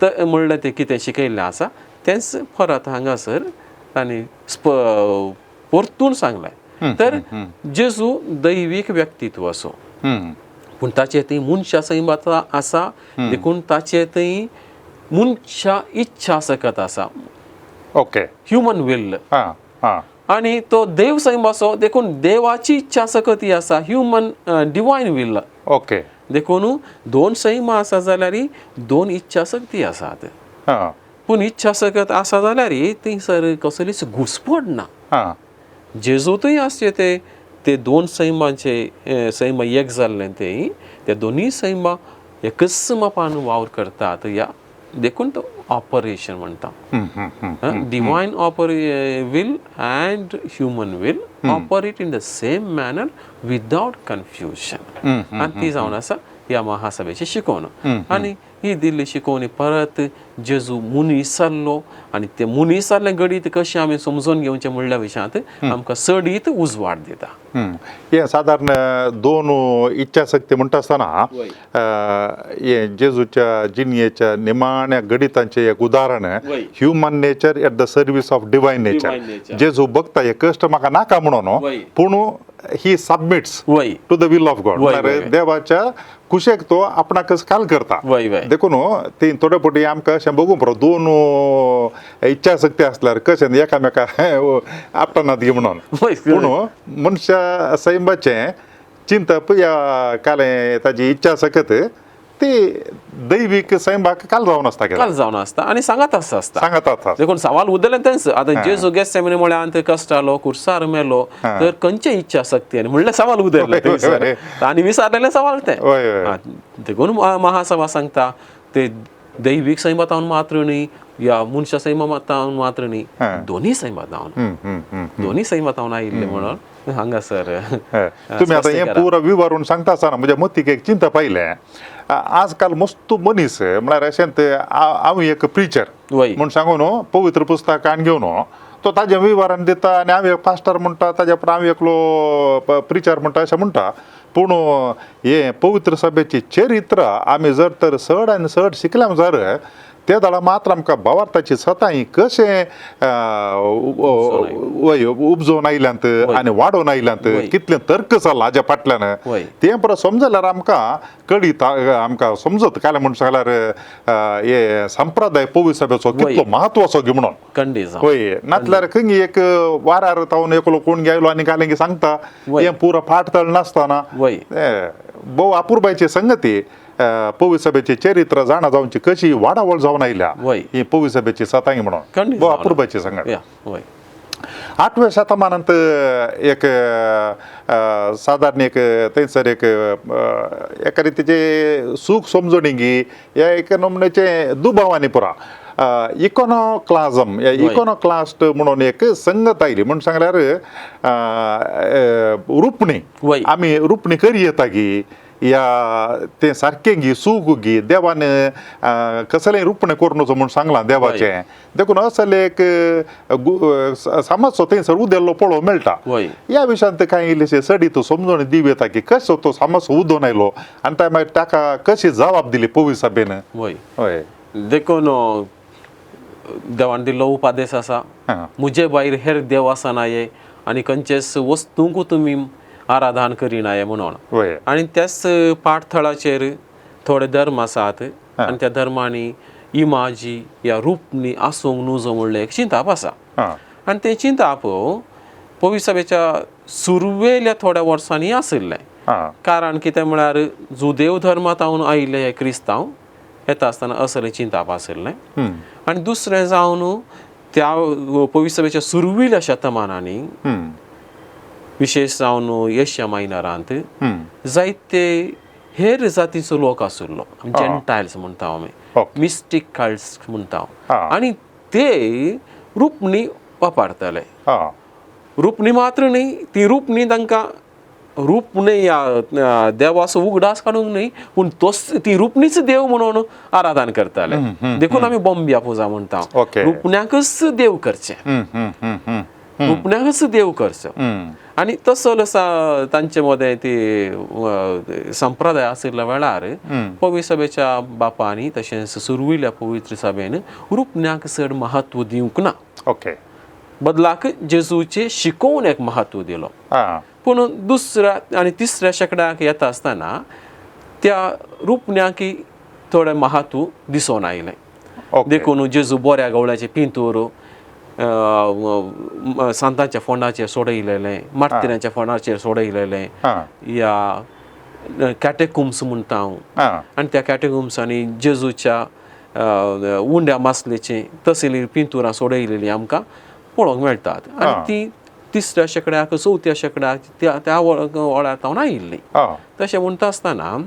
म्हणलें तें कितें शिकयल्लें आसा तेंच परत हांगासर तांणी परतून सांगलें. तर जेजू दैवीक व्यक्तित्व असो, पूण ताचे थंय मनशा सैम आसा, देखून ताचे थंय मनशा इच्छा सकत आसा, ओके, ह्युमन will. आनी तो देव सैम आसो, देखून देवाची इच्छा सकत ही आसा, ह्युमन डिवायन will. Okay, देखून दोन सैमां आसा जाल्यार दोन इच्छा शक्ती आसात, पूण इच्छा सकत आसा जाल्यार थंयसर कसलीच घुसपड ना. जेजूतूय आसचे ते ते दोन सैमाचे सैमा एक जाल्लें ते दोनूय सैमां एकच मापान वावर करतात या देखून तो ऑपरेशन म्हणटा. Divine will and human will operate in the same manner without confusion. आनी ती जावन आसा ह्या महासभेची शिकोवण. आनी ही दिल्ली शिकोवणी परत जेजू मनीस जाल्लो आनी ते मनीस जाल्लें गणीत कशें आमी समजून घेवचें म्हणल्या विशयांत आमकां चडीत उजवाड दिता. हें सादारण दोन इच्छाशक्ती म्हणटा आसतना हें जेजूच्या जिणयेच्या निमाण्या गणितांचें एक उदाहरण, human nature at the service of divine nature. जेजू बघता हे कश्ट म्हाका नाका म्हणून, पूण he submits to the will of God, देवाच्या कुशेक तो आपणाकच काल करता. देखून ती थोडे फावटी आमकां अशें बघूंक पुरो, दोन इच्छाशक्ती आसल्यार कशें एकामेका आपटनात म्हणून, पूण मनशा सैमाचें चिंतप ह्या कालें ताजी इच्छा सकत ती दैवीक सैमाक काल जावन आसता, काल जावन आसता आनी सांगात आसता, सांगात आसता. देखून सवाल उदलें तेंच. आतां जेजू गेत्सेमनी म्हळ्यार कश्टालो, कुर्सार मेलो, तर खंयचे इच्छा शक्ती आनी म्हणल्यार सवाल उदलें थंयसर आनी विचारलेलें सवाल तें. देखून महासभा सांगता ते दैवीक सैमातावन मात्र न्ही या मनशा सैमातावन मात्र न्ही, दोन्ही सैमातावन, दोन्ही सैमातावन आयिल्लें म्हणून हांगासर तुमी आतां हें पुरो विवरून सांगता आसतना म्हज्या मतीक एक चिंता पायलें. आजकाल मस्त मनीस म्हळ्यार अशेंच हांव एक प्रिचर म्हूण सांगून पवित्र पुस्तकान घेवन तो ताजें विवरण दिता आनी हांव एक पास्टर म्हणटा, ताज्या उपरांत हांव एकलो प्रिचर म्हणटा अशें म्हणटा. पूण हें पवित्र सभेची चरित्र आमी जर तर चड आनी चड शिकल्या जर ते दळा मात्र आमकां भावार्थाची सतां कशें उपजोवन आयल्यांत आनी वाडोवन आयल्यांत, कितलें तर्क चल्ला हाज्या फाटल्यान तें परत समजल्यार आमकां कळीत, आमकां समजत काय म्हूण सांगल्यार हे संप्रदाय पवित्र सभेचो कितलो म्हत्वाचो गी म्हणून. हय, नातल्यार खंय एक वारार तावन एकलो कोण गेलो आनी कालें सांगता हें पुरो फाट तळ नासतना भोव अपुरबायची संगती पवित्र सभेची चरित्र जाणा जावची कशी वाडावळ जावन आयल्या ही पवित्र सभेची सतांगी म्हणून भोव अपुरबायची संगत. आठव्या शतमानांत एक सादारण एक थंयसर एक एका रितीचे सूख समजणी गी ह्या एका नमुन्याचे दुबावांनी पुरा इकॉनोक्लाझम, इकॉनोक्लास्ट म्हणून एक संगत आयली. म्हूण सांगल्यार रुपणी, आमी रुपणी करी येता गी या तें सारकें गी सूख गी देवान कसलें रुपणें करून वचो म्हूण सांगलां देवाचें, देखून असले एक समाजचो थंयसर उदेल्लो पळोवंक मेळटा. ह्या विशयांत कांय इल्लेशे चडीत समजून दिवं येता की कसो तो समाज उदोवन आयलो आनी त्या मागीर ताका कशी जबाब दिली पवी सभेन. वय. हय. देखून देवान दिल्लो उपादेश आसा, मुजे भायर हेर देव आसना ये आनी खंयचेच वस्तूंक तुमी आराधन करिनाये म्हणून. आनी त्याच पाठथळाचेर थोडे धर्म आसात आनी त्या धर्मांनी इमाजी या रुपणी आसूंक नुजो म्हणलें एक चिंताप आसा. आनी तें चिंताप पवी सभेच्या सुरवेल्या थोड्या वर्सांनी आशिल्लें. कारण कितें म्हळ्यार जुदेव धर्मांत आयिल्ले हे क्रिस्तांव येता आसतना असलें चिंताप आशिल्लें. आनी दुसरें जावन त्या पवी सभेच्या सुरवेल्या शतमानांनी विशेश जावन एशिया मायनरांत जायते हेर जातीचो लोक आशिल्लो, जेंटायल्स म्हणटा आमी, मिस्टीक कल्ट्स म्हणटा, आनी ते रुपणी वापरताले. रुपणी मात्र न्ही, ती रुपणी तांकां रुपणी ह्या देवाचो उगडास काडूंक न्ही, पूण तोच ती रुपणीच देव म्हणून आराधन करताले. देखून आमी बॉम्बिया पुजा म्हणटा, रुपण्याकच देव करचें, रुपण्याकच देव करचो. आनी तसो तांचे मदें ती संप्रदाय आशिल्ल्या वेळार पवित्र सभेच्या बापांनी तशेंच सुरविल्या पवित्र सभेन रुपण्याक चड म्हत्व दिवंक ना, बदलाक जेजूचे शिकोवन एक म्हत्व दिलो. पूण दुसऱ्या आनी तिसऱ्या शेंकड्याक येता आसतना त्या रुपण्याक थोडें म्हत्व दिसून आयलें. देखून जेजू बोऱ्या गवळ्याचें पिंतूर सांतांच्या फोंडाचेर सोडयलेलें, मार्तिरांच्या फोंडाचेर सोडयलेलें, या कॅटेकुम्स म्हणटा हांव, आनी त्या कॅटेकुम्सांनी जेजूच्या उंड्या मासलेचीं तसली पिंतुरां सोडयलेलीं आमकां पळोवंक मेळटात. आनी ती तिसऱ्या शेंकड्याक चवथ्या शेंकड्याक त्या त्या वळार तावन आयिल्ली. तशें म्हणटा आसतना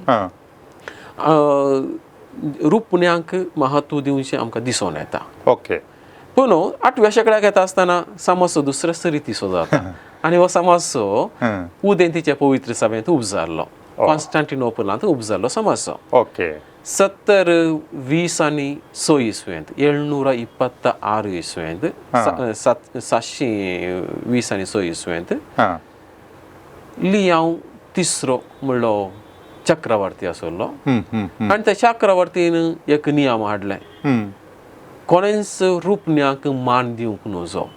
रुपण्यांक म्हत्व दिवचें आमकां दिसून येता. पूण आठव्या शेंकड्याक येता आसतना समजचो दुसऱ्याच रितीचो जाता आनी हो समजचो उदेंतीच्या पवित्र सभेंत उपजाल्लो, कॉन्स्टांटिनोपलांत उपजाल्लो समजचो. 726 इसवेंत, 726 इसवेंत, 726 इसवेंत लियांव तिसरो म्हणलो चक्रवर्ती आसलो आनी त्या चक्रवर्तीन एक नियम हाडले, कोणेंच रुपण्याक मान दिवंक न्हजो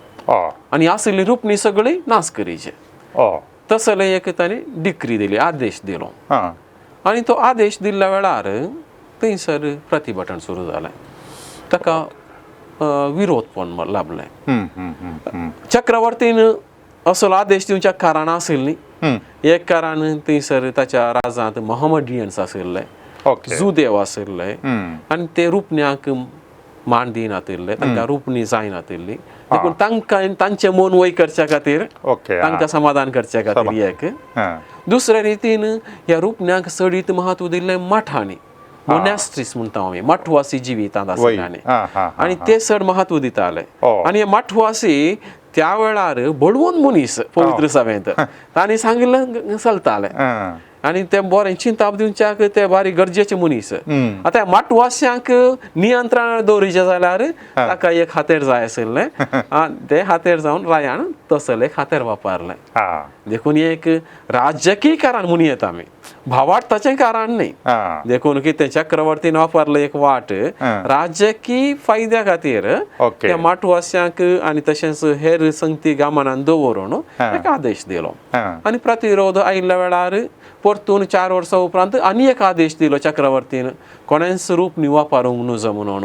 आनी आशिल्ली रुपणी सगळी नाश करीचे. तसले एक ताणें डिक्री दिली, आदेश दिलो. आनी तो आदेश दिल्ल्या वेळार थंयसर प्रतिभटन सुरू जालें, ताका विरोध पण लाभलें. चक्रवर्तीन असलो आदेश दिवच्या कारणां आशिल्लीं. एक कारण थंयसर ताच्या राजांत मोहम्मडियन्स आशिल्ले, जुदेव आशिल्ले आनी ते रुपण्याक मान दिनातिल्ले, तांकां रुपणी जायनातिल्ली. देखून तांकां तांचें मन वय करच्या खातीर, तांकां समाधान करच्या खातीर एक. दुसरे रितीन ह्या रुपण्याक चडीत म्हत्व दिल्लें मठांनी, मोनॅस्ट्रीस म्हणटा आमी, मठवासी जिवितांत आशिल्ल्यानी, आनी ते चड म्हत्व दिताले. आनी हे मठवासी त्या वेळार बळवंत मनीस पवित्र सभेंत तांणी सांगिल्लें चलतालें आनी ते बरें चिंताप दिवच्याक ते बारीक गरजेचे मनीस. आतां मठवास्यांक नियंत्रण दवरिचें जाल्यार ताका एक हातेर जाय आशिल्लें, ते हातेर जावन रायान तसलें एक हातेर वापरलें. देखून एक राजकीय कारण म्हणून येता आमी, भावार्थाचें कारण न्ही. देखून कितें चक्रवर्तीन वापरलें एक वाट राजकीय फायद्या खातीर त्या मठवास्यांक आनी तशेंच हेर संगती गामानान दवरून एक आदेश दिलो. आनी प्रतिरोध आयिल्ल्या वेळार परतून 4 वर्सां उपरांत आनी एक आदेश दिलो चक्रवर्तीन, कोणेंच रूप न्ही वापरूंक नुजो म्हणून.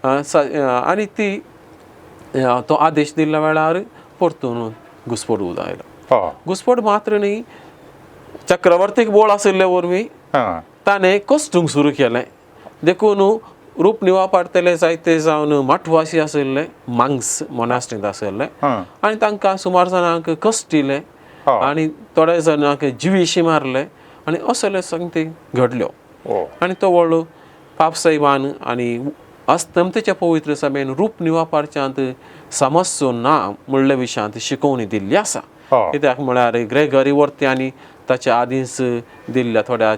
आनी ती तो आदेश दिल्ल्या वेळार परतून घुसपट आयलो. घुसपट मात्र न्ही, चक्रवर्तीक बोळ आशिल्ले वरवीं ताणें कश्टूंक सुरू केलें. देखून रूप निवापारतले जायते जावन माठवासी आशिल्ले, मांग्स मोनास्ट्रींत आशिल्ले आनी तांकां सुमार जाणांक कश्टिले आनी थोड्या जाणांक जिवीशी मारले आनी असले संगती घडल्यो. आनी तो व्हडलो पापसाहेबान आनी अस्तमतेच्या पवित्र सभेन रूप निवापारच्यांत समस्यो ना म्हणले विशयांत शिकोवणी दिल्ली आसा. कित्याक म्हळ्यार ग्रेगरी वर्त्यांनी ताच्या आदींच दिल्ल्या थोड्या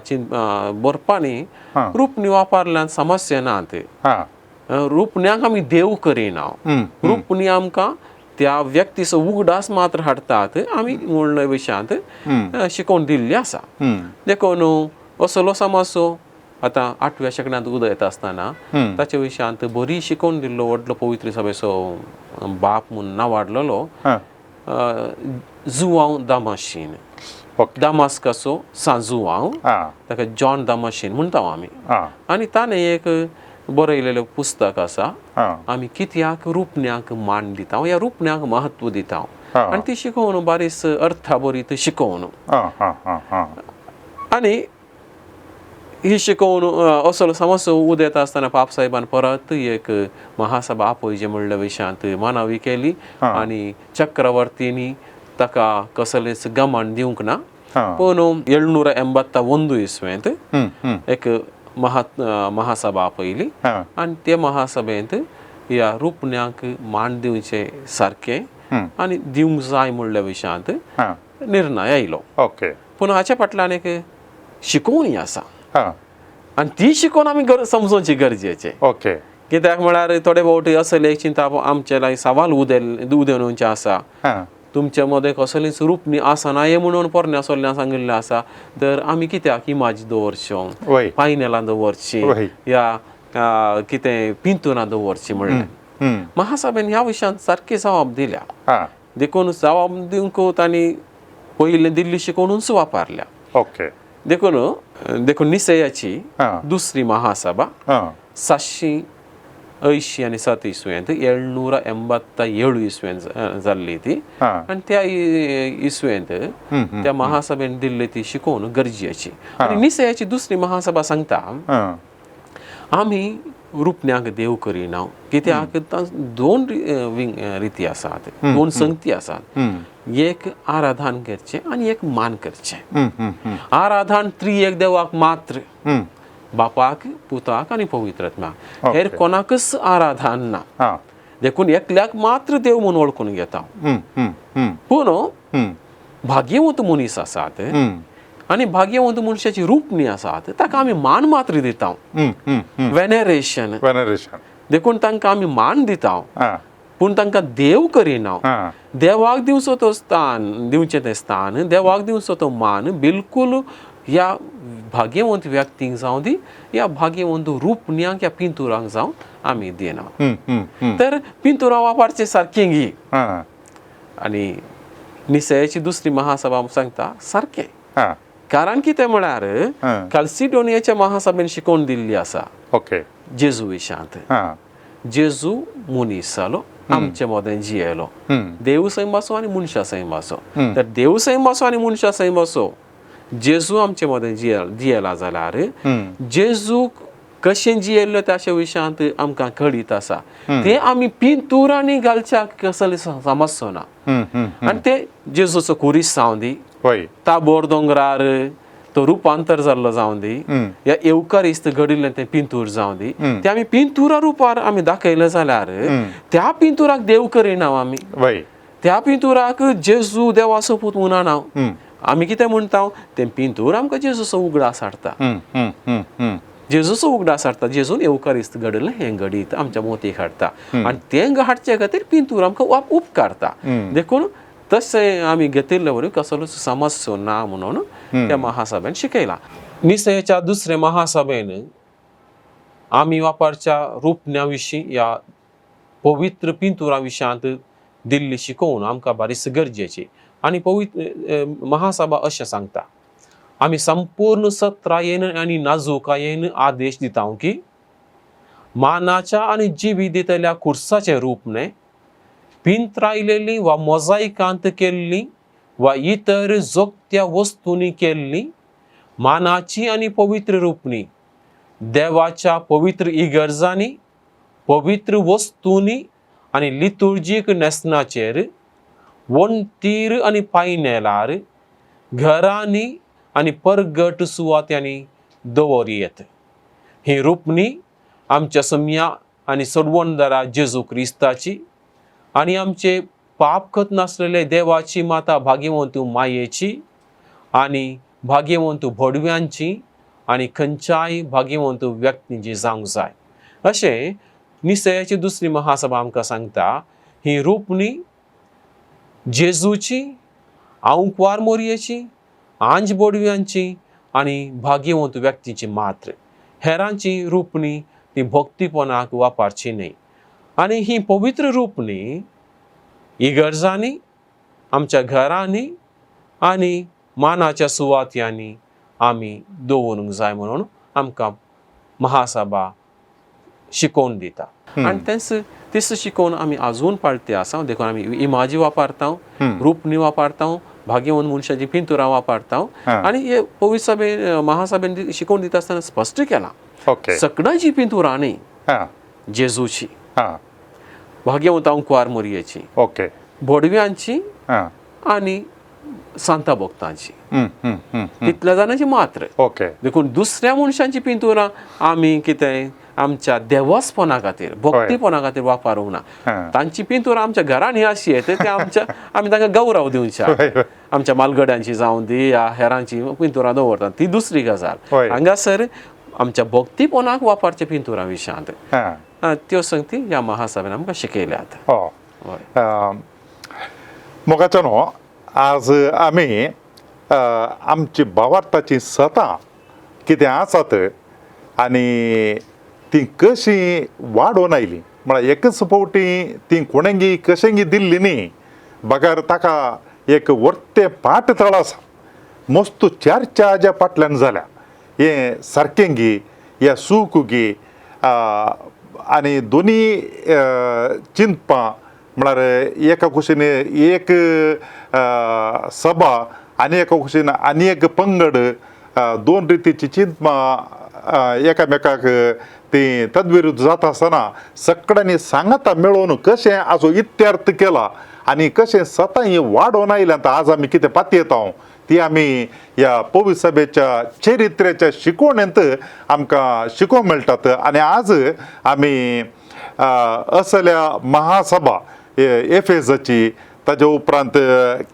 बरपांनी रूप निवापारल्यान समस्या नात. रूपण्याक आमी देव करिना, रूपणी आमकां त्या व्यक्तीचो उगडास मात्र हाडटात आमी म्हणले विशयांत शिकोवन दिल्ली आसा. देखून असलो समस्यो आतां 8व्या शेंकड्यांत उदयता आसतना ताच्या विशयांत बरी शिकोवन दिल्लो व्हडलो पवित्र सभेचो बाप म्हूण नांवाडलेलो जुवांव दामाशीन, दामास्काचो सांजुवांव, ताका जॉन दामाशीन म्हणटा आमी. आनी ताणें एक बरयलेलें पुस्तक आसा, आमी कित्याक रुपण्याक मान दिता ह्या रुपण्याक महत्व दिता, आनी ती शिकोवन बारीस अर्था बरी ती शिकोवन. आनी ही शिकोवन असलो समस्या उदेता आसतना पापसाहेबान परत एक महासभा आपयचे म्हणल्या विशयांत मानावी केली आनी चक्रवर्तींनी ताका कसलेंच गमान दिवंक ना. पूण 781 इस्वेंत एक महासभा आपयली आनी ते महासभेंत ह्या रुपण्याक मान दिवचें सारकें आनी दिवंक जाय म्हणल्या विशयांत निर्णय आयलो. पूण हाच्या फाटल्यान एक शिकोवणी आसा आनी ती शिकोवन आमी समजोवची गरजेचें. कित्याक म्हळ्यार थोडे फावटी असले एक चिंता आमचे लागीं सवाल उदेवचे आसा, तुमचे मदें कसलीच रूपणी आसना हें म्हणून पोरण्या सोल्ल्यां सांगिल्लें आसा, तर आमी कित्याक इमाज दवरच्यो, पायनेलां दवरचीं या कितें पिंतुरां दवरचीं म्हणलें. महासभेन ह्या विशयांत सारकी जबाब दिल्या, देखून जबाब दिवंक तांणी पयलें दिल्ली शिकोवणूच वापरल्या. देखून देखून निसयाची दुसरी महासभा 787 आनी 7 इस्वेंत 787 इस्वेंत जाल्ली ती, आनी त्या इस्वेंत त्या महासभेन दिल्ली ती शिकोवन गरजेची. आनी निसयाची दुसरी महासभा सांगता आमी रुपण्याक देव करिना, कित्याक दोन रिती आसात, दोन संगती आसात, एक आराधन करचें आनी एक मान करचें. आराधन त्रिएक देवाक मात्र, बापाक पुताक आनी पवित्रात्म्याक, हेर कोणाकच आराधन ना. देखून एकल्याक मात्र देव म्हूण वळखून घेता. पूण भाग्यवंत मनीस आसात आनी भाग्यवंत मनशाची रूपणी आसात, ताका आमी मान मात्र दिता, वेनेरेशन. देखून तांकां आमी मान दिता, पूण तांकां देव करिना. देवाक दिवचो तो स्थान, दिवचें तें स्थान, देवाक दिवचो तो मान बिलकूल ह्या भाग्यवंत व्यक्तींक जावं दी या भाग्यवंत रूपण्यांक या पिंतुरांक जावं आमी दिना. तर पिंतुरां वापरचें सारकें गी. आनी निसयाची दुसरी महासभा सांगता सारकें, कारण कितें म्हळ्यार कॅल्सिडोनियाच्या महासभेन शिकोवन दिल्ली आसा जेजू विशयांत. जेजू मनीस जालो, आमचे मदें जियेलो, देव सैम आसो आनी मनशा सैम आसो. तर देव सैम आसो आनी मनशा सैम आसो जेजू आमचे मदें जियेला जाल्यार जेजू कशें जियेल्लो ताच्या विशयांत आमकां कळीत आसा, तें आमी पिंतुरांनी घालच्याक कसले समजचो ना. आनी ते जेजूचो कुरीस जावं दी, ताबोर दोंगरार तो रुपांतर जाल्लो जावं दी, या येवकारिस्त घडिल्लें तें पिंतूर जावं दी, तें आमी पिंतुरा रुपार आमी दाखयलें जाल्यार त्या पिंतुराक देव करिना आमी, त्या पिंतुराक जेजू देवाचो पूत म्हणना. आमी कितें म्हणटा तें पिंतूर आमकां जेजूचो उगडास हाडटा, जेजूचो उगडास हाडटा, जेजून येवकारिस्त घडलें हें घडीत आमच्या मोतीक हाडटा आनी तें हाडचे खातीर पिंतूर आमकां उपकारता. देखून तशें आमी घेतिल्ले वरवीं कसलोच समस्यो ना म्हणून त्या महासभेन शिकयला. निसयाच्या दुसऱ्या महासभेन आमी वापरच्या रुपण्या विशीं या पवित्र पिंतुरा विशयांत दिल्ली शिकोवन आमकां बारीस गरजेची. आनी पवित्र महासभा अशें सांगता, आमी संपूर्ण सत्रायेन आनी नाजुकायेन आदेश दिता की मानाच्या आनी जिवी दितल्या कुर्साचें रूप न्हय, पिंत्रायलेली वा मोजायकांत केल्ली वा इतर जोगत्या वस्तूंनी केल्ली मानाची आनी पवित्र रूपणी देवाच्या पवित्र इगर्जांनी, पवित्र वस्तूंनी आनी लितुर्जीक न्हेसणाचेर, वणटीर आनी पायनेलार, घरांनी आनी परगट सुवात्यांनी दवरयेत. ही रुपणी आमच्या सम्या आनी सोडवणदारा जेजू क्रिस्ताची आनी आमचे पाप खत नासलेले देवाची माता भाग्यवंत मायेची आनी भाग्यवंत भोडव्यांची आनी खंयच्याय भाग्यवंत व्यक्तींची जावंक जाय. अशें निसयाची दुसरी महासभा आमकां सांगता. ही रुपणी जेजूची, आंकवार मोरयेची, आंज बोडव्यांची आनी भाग्यवंत व्यक्तींची मात्र. हेरांची रुपणी ती भक्तीपणाक वापरची न्हय. आनी ही पवित्र रुपणी इगर्जांनी, आमच्या घरांनी आनी मानाच्या सुवात्यांनी आमी दवरूंक जाय म्हणून आमकां महासभा शिकोवन दिता. आनी तेंच तीच शिकोवन आमी आजून पाळते आसा. देखून आमी इमाजी वापरता, रुपणी वापरता, भाग्यवंत मनशाची पिंतुरां वापरता. आनी हे पवित्र सभेन महासभेन शिकोवन दिता आसतना स्पश्ट केलां, सगळ्यांची पिंतुरां न्ही, जेजूची, भाग्यवंत आंकवार मोरयेची, भोडव्यांची आनी सांता भक्तांची, तितल्या जाणांची मात्र. देखून दुसऱ्या मनशांची पिंतुरां आमी कितें आमच्या देवस्पणा खातीर, भक्तीपणा खातीर वापरूंक ना. तांची पिंतुरां आमच्या घरांनी अशी येता ते आमच्या आमी तांकां गौरव दिवच्या, आमच्या मालगड्यांची जावं दी या हेरांची पिंतुरां दवरतात ती दुसरी गजाल. हांगासर आमच्या भक्तीपणाक वापरच्या पिंतुरां विशयांत त्यो संगती ह्या महासभेन आमकां शिकयल्यात. मोगाचो न्हू, आज आमी आमची भावार्थाची सतां कितें आसात आनी ती कशी वाडोवन आयली, म्हळ्यार एकच फावटी ती कोणेंगी कशेंगी दिल्ली न्ही, बगर ताका एक वर्तें पाट थळ आसा, मस्त चर्चा हाज्या फाटल्यान जाल्या. हें सारकें गी या चूक गी, आनी दोनी चिंतपां म्हळ्यार एका कुशीन एक सभा आनी एका कुशीन आनी एक पंगड, दोन रितीची चिंतपां एकामेकाक ती तद्विरुद्ध जाता आसतना सगळ्यांनी सांगाता मेळोवन कशें हाजो इत्यर्थ केला आनी कशें सतां ही वाडोवन आयल्यात. आज आमी कितें पातयेता ती आमी ह्या पवित्र सभेच्या चरित्र्याच्या शिकवणेंत आमकां शिकोवंक मेळटात. आनी आज आमी असल्या महासभा एफेजाची, ताजे उपरांत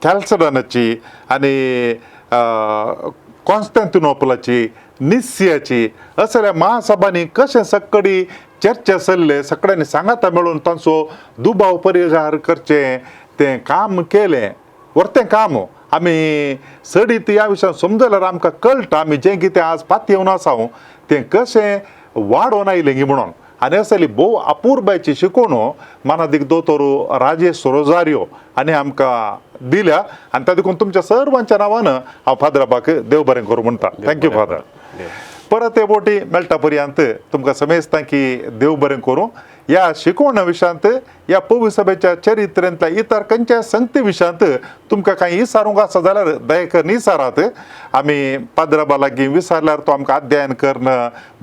कॅल्सडनाची आनी कॉन्स्टँटिनोपलाची, निस्सियाची, असल्या महासभांनी कशें सगळी चर्चा चल्ले, सगळ्यांनी सांगाता मेळून तांचो दुबाव परिहार करचें तें काम केलें. व्हरतें काम आमी चडीत ह्या विशयान समजल्यार आमकां कळटा आमी जें कितें आज पातयेवन आसा तें कशें वाडोवन आयलें गी म्हणून. आनी असली भोव अपुरबायची शिकवण मानादीक दोतोर राजेश रोजारियो आनी आमकां दिल्या. आनी त्या देखून तुमच्या सर्वांच्या नांवान हांव फादराबाक देव बरें करूं म्हणटा. Thank you father. परत हे बोटी मेळटा पर्यंत तुमकां समेजता की देव बरें करूं. ह्या शिकवणा विशयांत, ह्या पवित्र सभेच्या चरित्रेंतल्या इतर खंयच्या संगती विशयांत तुमकां कांय विचारूंक आसा जाल्यार दया करून विचारात. आमी पाद्राबा लागीं विचारल्यार तो आमकां अध्ययन करून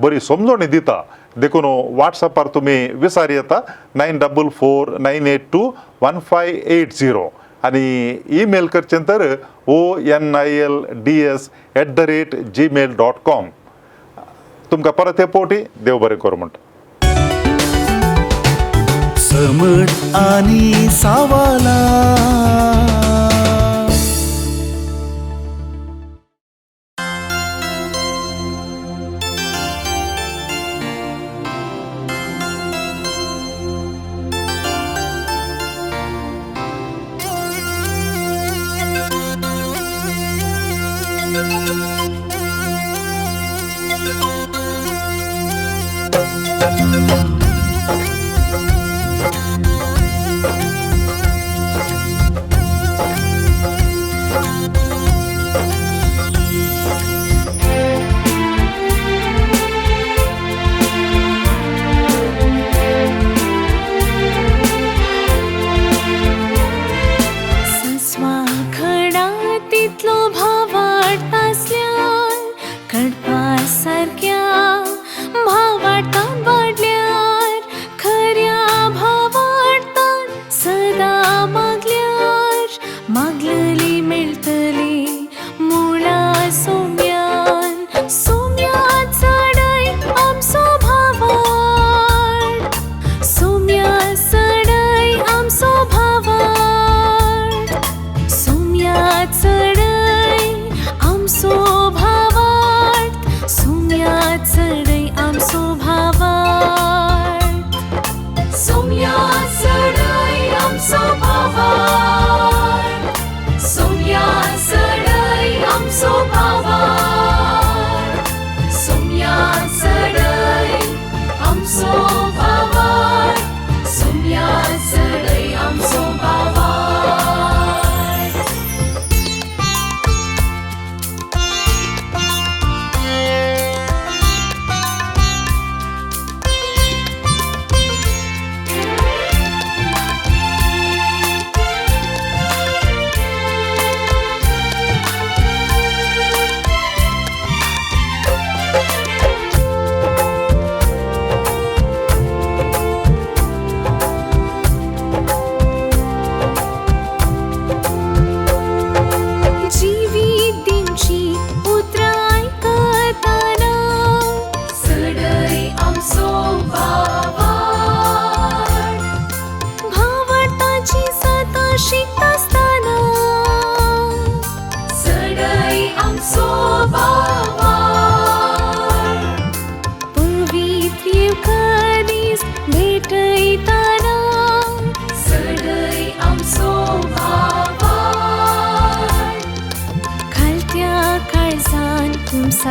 बरी समजणी दिता. देखून वॉट्सॅपार तुमी विचार येता 9449821580 आनी ईमेल करचें तर onilds@gmail.com. तुमकां परत हे फावटी देव बरें करूं म्हणटा. समट आनी सावाला.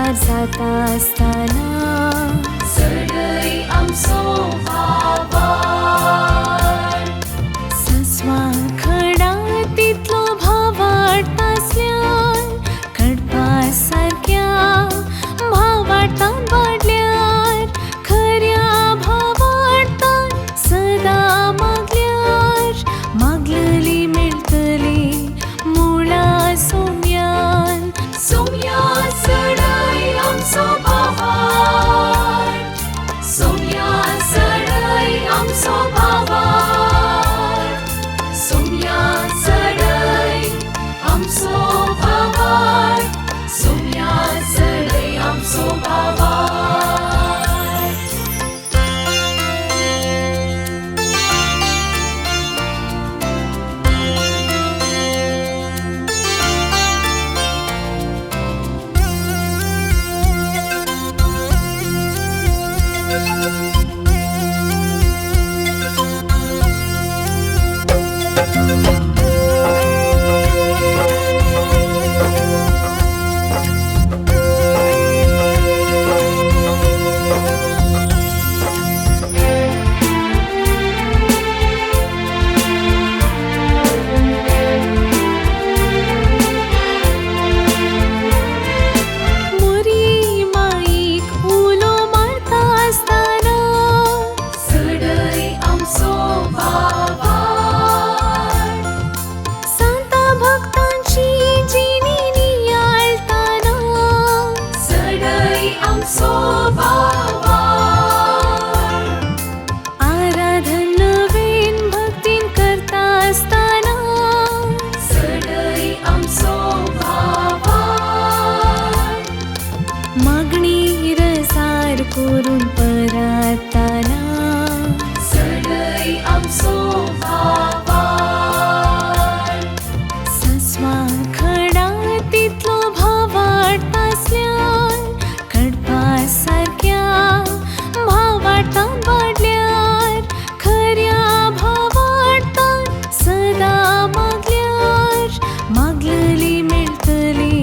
काबार जाता आसतना चडय आमचो भावार्थ. सस्वा खडा तितलो भावार्थ आसल्यार कडपा सारक्या भावार्थान वाडल्यार खऱ्या भावार्थान सदां मागल्यार मागलली मेळटली मुळा सोम्यान. सोम्या चडय आमचो भावार्थ, सोम्या चडय आमचो भावार्थ, सोम्या चडय आमचो भावार्थ, सोम्या चडय आमचो भावार्थ. मोरी माईक उलो मारता आसतना चडय आमचो भावार्थ. सांता भक्तांची जिणी नियाळताना चडय आमचो भावार्थ. आराधन नवीन भक्तीन करता आसतना चडय आमचो भावार्थ. मागणी रसार करून परताना चडय आमचो भावार्थ. सस्वा खडा तितलो भावार्थ आसल्यार कडपा सारक्या भावार्थान वाडल्यार खऱ्या भावार्थान सदां मागल्यार मागलली मेळटली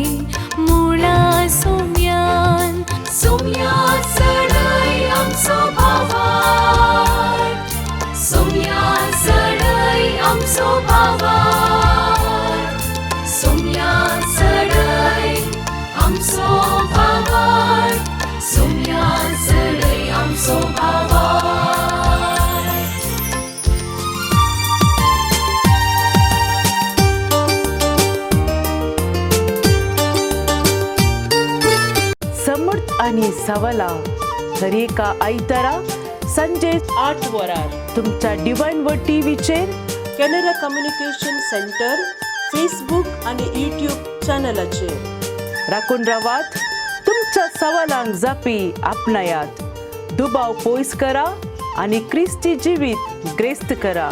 मुळा सोम्यान. सोम्या चडय आमचो भावार्थ, सोम्या चडय आमचो भावार्थ, सोम्या चडय आमचो भावार्थ, सोम्या चडय आमचो भावार्थ. समर्थ आणि सवला दरेका आयतारा संजे 8 वरार तुमच्या डिवायन व टीव्हीचेर कॅनरा कम्युनिकेशन सेंटर फेसबूक आणि यूट्यूब चॅनलाचेर. राखून रावात, तुमच्या सवालांक जापी आपणायात, दुबाव पयस करा आनी क्रिस्ती जिवीत ग्रेस्त करा.